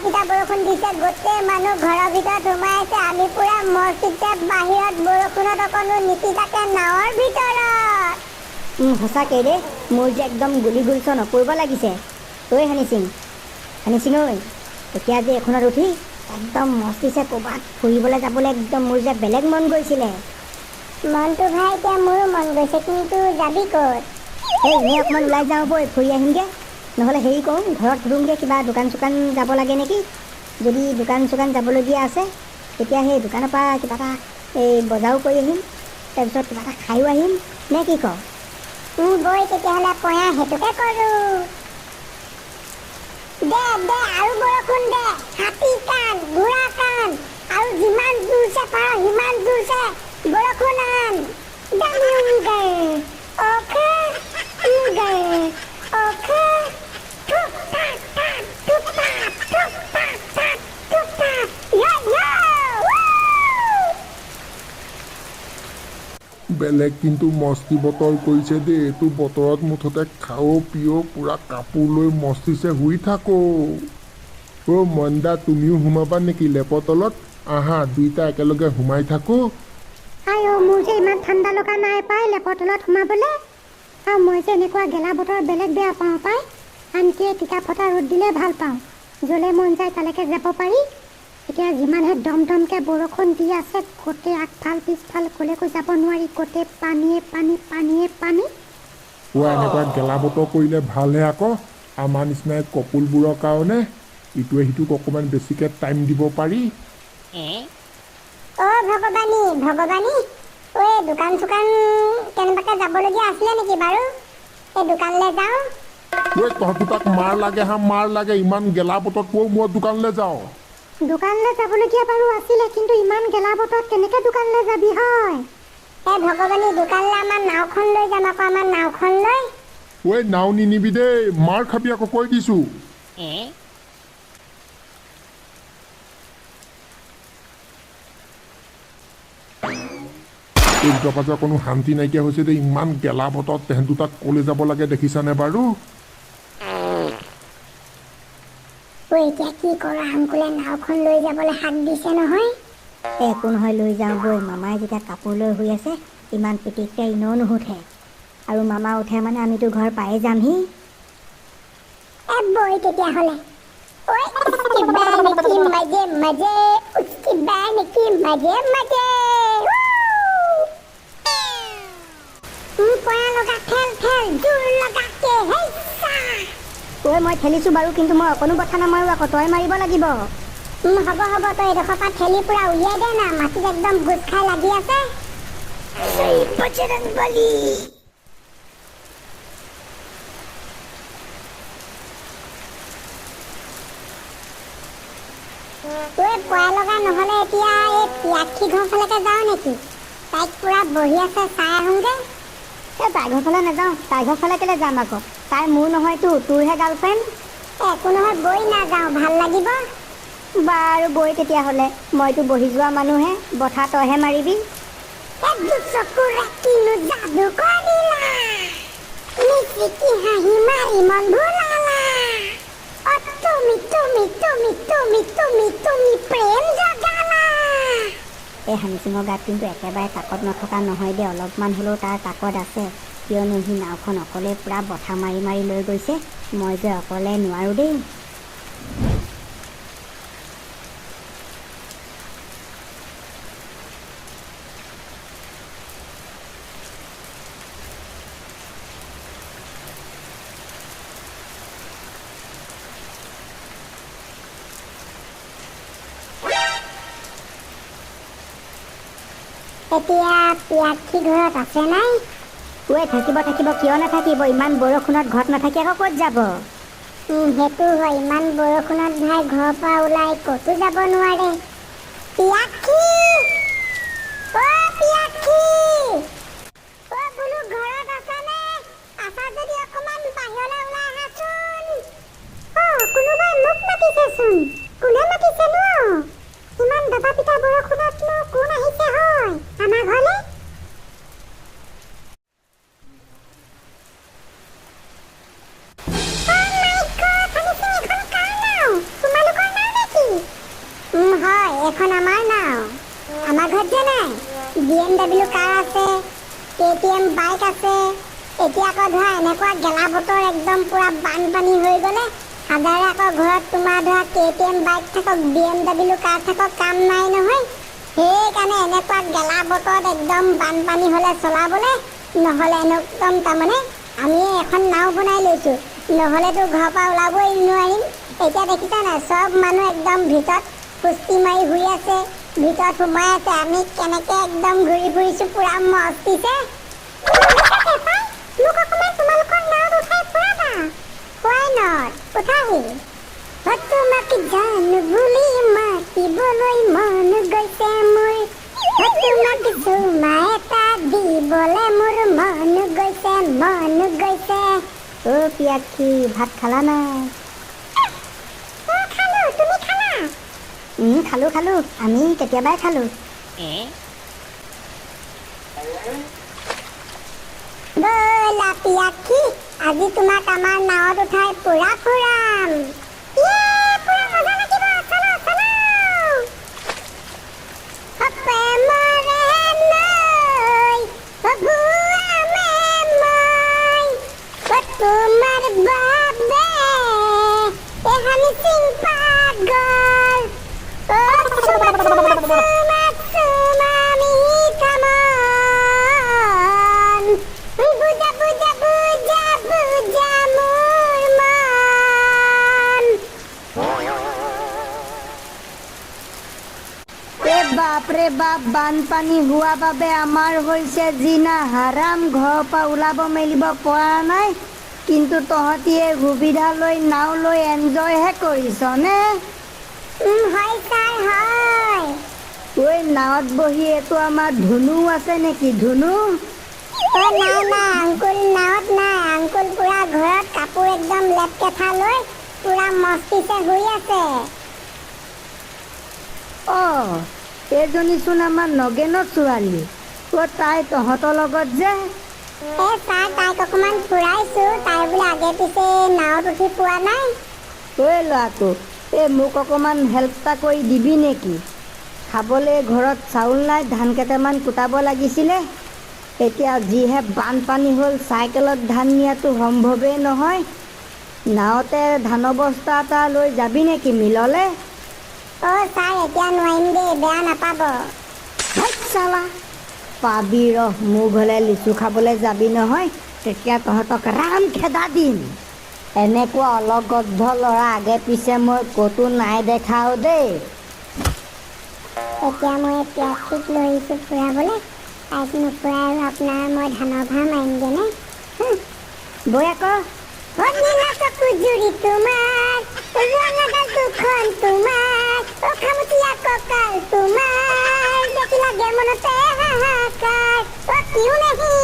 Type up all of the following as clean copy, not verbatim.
পিটা বৰষুণ দিছে, গোটেই মানুহ ঘৰৰ ভিতৰত সোমাই আছে। আমি পুৰা মস্তিতে বাহিৰত বৰষুণত অকণো নিতিতাকে নাৱৰ ভিতৰত। সঁচাকৈ দেই, মোৰ যে একদম গুলি গুলচন অপূৰ্ব লাগিছে। ঐ হানি সিং, হানি সিং ঐ, এতিয়া যে এইখনত উঠি একদম মস্তিছে ক'ৰবাত ফুৰিবলৈ যাবলৈ একদম মোৰ যে বেলেগ মন গৈছিলে। মনটো ভাই এতিয়া মোৰো মন গৈছে, কিন্তু যাবি ক'ত? এই এনেই অকণমান ওলাই যাওঁ বৈ, ফুৰি আহিমগৈ। নহ'লে হেৰি কৰোঁ, ঘৰত সুধোঁগৈ কিবা দোকান চোকান যাব লাগে নেকি। যদি দোকান চোকান যাবলগীয়া আছে তেতিয়া সেই দোকানৰ পৰা কিবা এটা এই বজাৰো কৰি আহিম, তাৰপিছত কিবা এটা খায়ো আহিম, নে কি কওঁ? বৈ তেতিয়াহ'লে পয়া, সেইটোকে কৰোঁ। দে দে আৰু বৰষুণ দে, হাতী কাণ ঘোঁৰা কাণ, আৰু যিমান জোৰছে পাৰ সিমান জোৰছে বৰষুণ আন। অ'কে অ'কে, টুপ টাপ টাপ টুপ টাপ টুপ টাপ টাপ টুপ টাপ, ইয়া ইয়া। বেলেগ কিন্তু মস্তি বতৰ কৰিছে দেই। এইটো বতৰত মুঠতে খাও পিও, পূৰা কাপোৰ লৈ মস্তিছে শুই থাকো। অ' মন্দা, তুমিও সোমাবা নেকি লেপৰ তলত? আহা, দুইটা একেলগে সোমাই থাকো। আই অ', মোৰ যে ইমান ঠাণ্ডা লগা নাই পাই লেপৰ তলত সোমাবলৈ। আৰু মই যে এনেকুৱা গেলা বতৰ বেলেগ বেয়া পাওঁ পাই। আনকি এই টিকা ফটা ৰ'দ দিলে ভাল পাওঁ, য'লৈ মন যায় তালৈকে যাব পাৰি। এতিয়া যিমানহে দম দমকৈ বৰষুণ দি আছে, গোটেই আগফাল পিছফাল ক'লৈকো যাব নোৱাৰি, গোটেই পানীয়ে পানী, পানীয়ে পানী। অ' এনেকুৱা গেলা বতৰ কৰিলে ভালহে আকৌ, আমাৰ নিচিনাই কপুলবোৰৰ কাৰণে ইটোৱে সিটোক অকণমান বেছিকৈ টাইম দিব পাৰি। অ' ভগৱানী ভগৱানী, ঐ দোকান চোকান কেনেবাকৈ যাবলগীয়া আছিলে নেকি বাৰু? এই দোকানলৈ যাওঁ। ঐ তহঁত দুটাক মাৰ লাগে হা, মাৰ লাগে, ইমান গেলা বতৰত কৈ মই দোকানলৈ যাওঁ। দোকানলৈ যাবলগীয়া বাৰু আছিলে, কিন্তু ইমান গেলা বতৰত কেনেকৈ দোকানলৈ যাবি হয়? এই ভগৱানী, দোকানলৈ আমাৰ নাওখন লৈ যাম আকৌ, আমাৰ নাওখন লৈ। ঐ নাও নিনিবি দেই, মাৰ খাবি আকৌ, কৈ দিছোঁ। এই দুটাৰ পৰা যে অকণো শান্তি নাইকিয়া হৈছে দেই। ইমান গেলা বতৰত তেহেঁত দুটাক ক'লৈ যাব লাগে দেখিছানে বাৰু? ঐ এতিয়া কি কৰা, আংকুলে নাওখন লৈ যাবলৈ হাক দিছে নহয়। এই একো নহয়, লৈ যাওঁ বৈ। মামাই যেতিয়া কাপোৰ লৈ শুই আছে ইমান পিটিককৈ এনেও নুঠে, আৰু মামা উঠে মানে আমিতো ঘৰ পায়ে যামহি। এ বৈ তেতিয়াহ'লে। ঐ উচকি বান কি মজে মজে, উচকি বান কি মজে মজে। পয়া লগা, ঠেল ঠেল, জোৰ লগাকে হেইচা। ঐ মই ঠেলিছোঁ বাৰু, কিন্তু মই অকণো বঠা নামাৰোঁ আকৌ, তই মাৰিব লাগিব। হ'ব হ'ব, তই এইডোখৰ পৰা ঠেলি পূৰা উলিয়াই দে না, মাটিত একদম গোট খাই লাগি আছে। জয় বজৰংবলী। ঐ পয়া লগা নহ'লে এতিয়া এই পিয়াক্ষী ঘৰ ফালেকে যাওঁ নেকি? তাইক পূৰা বহি আছে, চাই আহোঁগৈ। এই তাইৰ ঘৰ ফালে নাযাওঁ, তাইৰ ঘৰ ফালে কেলৈ যাম আকৌ? তাই মোৰ নহয়তো, তোৰহে গাৰ্লফ্ৰেণ্ড। একো নহয়, বৈ নাযাওঁ, ভাল লাগিব। বাৰু বৈ তেতিয়াহ'লে, মইতো বহি যোৱা মানুহে, বঠা তইহে মাৰিবি। দুচকুৰে কিনো যাদু কৰিলা, মিচিকি হাঁহি মাৰি মন ভুলালা। অ তুমি তুমি তুমি তুমি তুমি তুমি প্ৰেম জগালা। এই হানি সিঙৰ গাত কিন্তু একেবাৰে তাকত নথকা নহয় দেই, অলপমান হ'লেও তাৰ তাকত আছে। কিয়নো সি নাওখন অকলে পূৰা বঠা মাৰি মাৰি লৈ গৈছে, মই যে অকলে নোৱাৰোঁ দেই। এতিয়া পিয়াক্ষী ঘৰত আছে নাই? ঐ থাকিব থাকিব, কিয় নাথাকিব? ইমান বৰষুণত ঘৰত নাথাকি আকৌ ক'ত যাব? সেইটো হয়, ইমান বৰষুণত ভাই ঘৰৰ পৰা ওলাই ক'তো যাব নোৱাৰে। পিয়াক্ষী, অ পিয়াক্ষী, অ বোলো ঘৰত আছানে? আছা যদি অকণমান বাহিৰলৈ ওলাই আহাচোন। অ কোনোবাই মোক মাতিছেচোন, কোনে মাতিছেনো? ইমান দবা পিটা বৰষুণতনো কোন আহিছে হয় আমাৰ ঘৰলৈ? অ' মাই গড, হানি সিং, এইখন কাৰ নাও? তোমালোকৰ নাও নেকি? নাই? BMW কাৰ আছে, KTM bike আছে। এতিয়া আকৌ ধৰা এনেকুৱা গেলা বতৰ, একদম পূৰা বানপানী হৈ গ'লে হাজাৰে আকৌ ঘৰত তোমাৰ ধৰা KTM bike থাকক, BMW কাৰ থাকক, কাম নাই নহয়। সেইকাৰণে এনেকুৱা গেলা বতৰত একদম বানপানী হ'লে চলাবলৈ নহ'লে একদম তাৰমানে আমি এখন নাও বনাই লৈছোঁ, নহ'লেতো ঘৰৰ পৰা ওলাবই নোৱাৰিম। এতিয়া দেখিছা নাই, চব মানুহ একদম ভিতৰত কুস্তি মাৰি শুই আছে, ভিতৰত সোমাই আছে। আমি কেনেকৈ একদম ঘূৰি ফুৰিছোঁ, পূৰা মস্তিছে। মোক অকণমান তোমালোকৰ নাৱত উঠাই ফুৰাবা। Why not? উঠাহি। তোমাক জান বুলি মাতিবলৈ মন গৈছে মোৰ, তোমাক চুমা এটা দিবলে মোৰ মন গৈছে, মন গৈছে। অ' পিয়াক্ষী, ভাত খালা নাই? খালো, তুমি খালা? খালোঁ খালোঁ, আমি কেতিয়াবাই খালোঁ। ব'লা পিয়াক্ষী, আজি তোমাক আমাৰ নাৱত উঠাই পুৰা ফুৰাম। পুৰা মজা লাগিব, চলো চলো। প্ৰেমৰে নৈ ভুৱামে মই তোমাৰ বাবে এ হানি সিং পাগল। অ চুমা চুমা চুমা চুমা মিঠা মন, বুজা বুজা বুজা বুজা মোৰ মন। এ বাপৰে বাপ, বানপানী হোৱা বাবে আমাৰ হৈছে জিনা হাৰাম, ঘৰৰ পৰা ওলাব মেলিব পৰা নাই। কিন্তু তহঁতি এই সুবিধা লৈ নাও লৈ এনজয়হে কৰিছ নে? হয় ছাৰ, হয়। ঐ, নাৱত বহি এইটো আমাৰ ধুনু আছে নেকি? ধুনু? অ নাই নাই আংকুল নাৱত নাই, আংকুল পুৰা ঘৰত কাপোৰ একদম লেপকেঠা লৈ পুৰা মস্তিছে শুই আছে। অ এইজনীচোন আমাৰ নগেনৰ ছোৱালী। অ তাই তহঁতৰ লগত যে? এ ছাৰ, তাইক অকণমান ফুৰাইছোঁ, তাই বোলে আগে পিছে নাৱত উঠি পোৱা নাই। ঐ ল'ৰাটো, এই মোক অকণমান হেল্প এটা কৰি দিবি নেকি? খাবলৈ ঘৰত চাউল নাই, ধান কেইটামান কুটাব লাগিছিলে। এতিয়া যিহে বানপানী হ'ল, চাইকেলত ধান নিয়াটো সম্ভৱেই নহয়। নাৱতে ধানৰ বস্তা এটা লৈ যাবি নেকি মিললে? অ ছাৰ, এতিয়া নোৱাৰিম দেই, বেয়া নাপাব। ধেৎ চালা, পাবি ৰহ, মোৰ ঘৰলৈ লিচু খাবলৈ যাবি নহয়, তেতিয়া তহঁতক ৰাম খেদা দিম। এনেকুৱা অলগদ্ধ ল'ৰা আগে পিছে মই ক'তো নাই দেখাও দেই। এতিয়া মই পিয়াক্ষীক লৈ আহিছোঁ ফুৰাবলৈ, তাইক নুফুৰাই আৰু আপোনাৰ মই ধানৰ ভাৰ মাৰিমগৈ নে? বৈ আকৌ। অ নীলা চকু জুৰি তোমাৰ, ৰঙা গাল দুখন তোমাৰ, অ খামুচীয়া কঁকাল তোমাৰ, দেখি লাগে মনতে হাহাকাৰ। অ কিয় নাহি?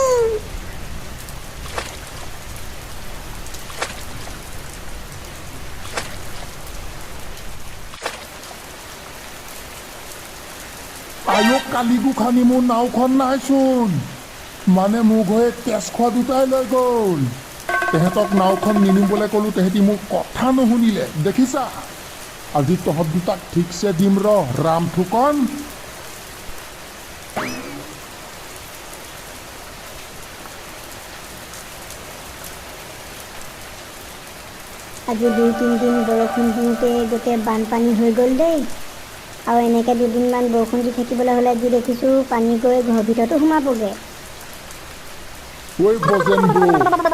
আয়ো কালি গোসানী, মোৰ নাওখন নাইচোন। মানে মোৰ ঘৰে তেজ খোৱা দুটাই লৈ গ'ল। তেহেঁতক নাওখন নিনিবলৈ ক'লো, তেহেঁতি মোৰ কথা নুশুনিলে। দেখিছা, আজি তহঁত দুটাক ঠিকছে দিম ৰ, ৰাম ফুকন। আজি 2-3 দিন বৰষুণ দিওঁতে গোটেই বানপানী হৈ গ'ল দেই। আৰু এনেকৈ দুদিনমান বৰষুণ দি থাকিবলৈ হ'লে যি দেখিছোঁ পানী গৈ ঘৰৰ ভিতৰতো সোমাবগৈ। ঐ বজেন বৌ,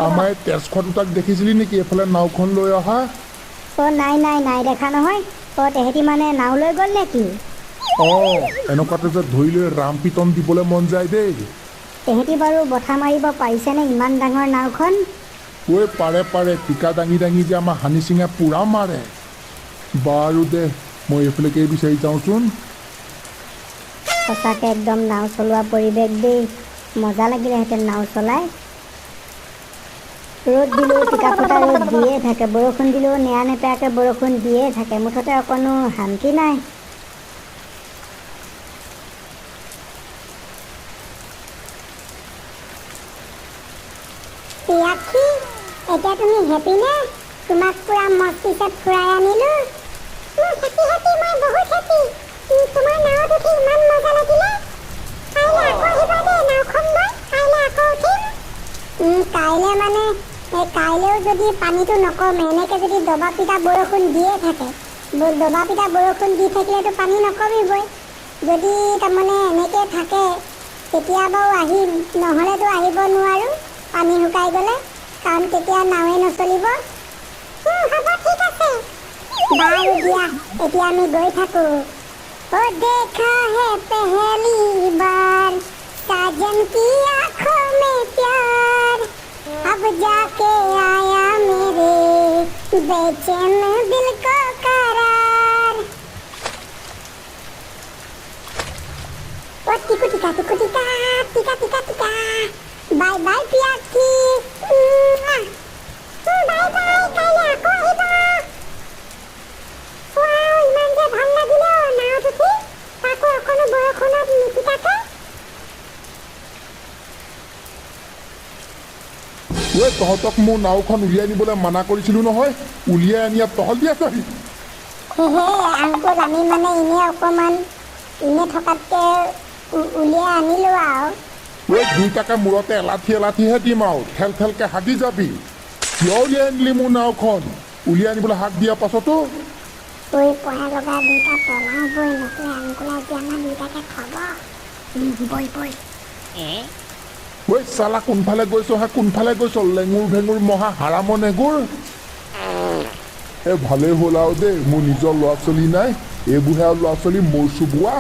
আমাৰ এই তেজ খোৱা দুটাক দেখিছিলি নেকি এইফালে নাওখন লৈ অহা? অ' নাই নাই নাই দেখা নহয়। অ' তেহেঁতি মানে নাও লৈ গ'ল নেকি? অঁ, এনেকুৱাতে যে ধৰি লৈ ৰাম পিটন দিবলৈ মন যায় দেই। তেহেঁতি বাৰু বঠা মাৰিব পাৰিছেনে ইমান ডাঙৰ নাওখন? ঐ পাৰে পাৰে, টিকা দাঙি দাঙি যে আমাৰ হানি চিঙা পুৰা মাৰে। বাৰু দে, মই এইফালেকে বিচাৰি যাওঁচোন। সঁচাকৈ একদম নাও চলোৱা পৰিৱেশ দেই, মজা লাগিলেহেঁতেন নাও চলাই। ৰ'দ দিলেও টিকা ফটা ৰ'দ দিয়ে থাকে, বৰষুণ দিলেও নেৰা নেপেৰাকৈ বৰষুণ দিয়ে থাকে, মুঠতে অকণো শান্তি নাই। প্ৰিয়াক্ষী, এতিয়া তুমি হেপী নে? তোমাক পুৰা মস্তিছে ফুৰাই আনিলো। মই হেপী হেপী, মই বহুত হেপী। তোমাৰ নাৱত উঠি ইমান মজা লাগিলে। কাইলৈও যদি পানীটো নকমে, এনেকৈ যদি দবা পিটা বৰষুণ দিয়ে থাকে, দবা পিটা বৰষুণ দি থাকিলেতো পানী নকমিবই। যদি তাৰমানে এনেকৈ থাকে তেতিয়া বাৰু আহিম, নহ'লেতো আহিব নোৱাৰোঁ পানী শুকাই গ'লে, কাৰণ তেতিয়া নাৱে নচলিব। হ'ব, ঠিক আছে। বাৰু দিয়া, এতিয়া আমি গৈ থাকোঁ। ओ देखा है पहली बार साजन की आंखों में प्यार, अब जाके आया मेरे बेचैन दिल को करार। ओ टिकू टिका टिकू टिका टिका टिका टिका, बाय बाय पियाकी। বাই বাই, কাইলৈ আকৌ আহিবা। ৱাও, ইমান যে ভাল লাগিলে অ' নাৱত উঠি, তাকো অকণো বৰষুণত নিতিতাকে। ঐ, তহঁতক মোৰ নাওখন উলিয়াই নিবলৈ মানা কৰিছিলোঁ নহয়, উলিয়াই আনি ইয়াত টহল দি আছহি। হে আংকুল, আমি মানে এনেই অকণমান এনেই থকাতকৈ উলিয়াই আনিলোঁ আৰু। ঐ, দুইটাকে মূৰতে এলাঠি এলাঠিহে দিম আৰু, ঠেল ঠেলকে হাগি যাবি। কিয় উলিয়াই আনিলি মোৰ নাওখন? উলিয়াই আনিবলৈ হাক দিয়াৰ পাছতো। ঐ পয়া লগা দুইটা, পলাওঁ বৈ, নহ'লে আংকুলে আজি আমাৰ দুইটাকে থ'ব। বৈ বৈ। ঐ চালা, কোনফালে গৈছ হা? কোনফালে গৈছ লেঙুৰ ভেঙুৰ মহা হাৰামৰ নেগুৰ? এই ভালেই হ'ল আৰু দেই, মোৰ নিজৰ ল'ৰা ছোৱালী নাই, এইবোৰহে আৰু ল'ৰা ছোৱালী মোৰ চুবোৱা।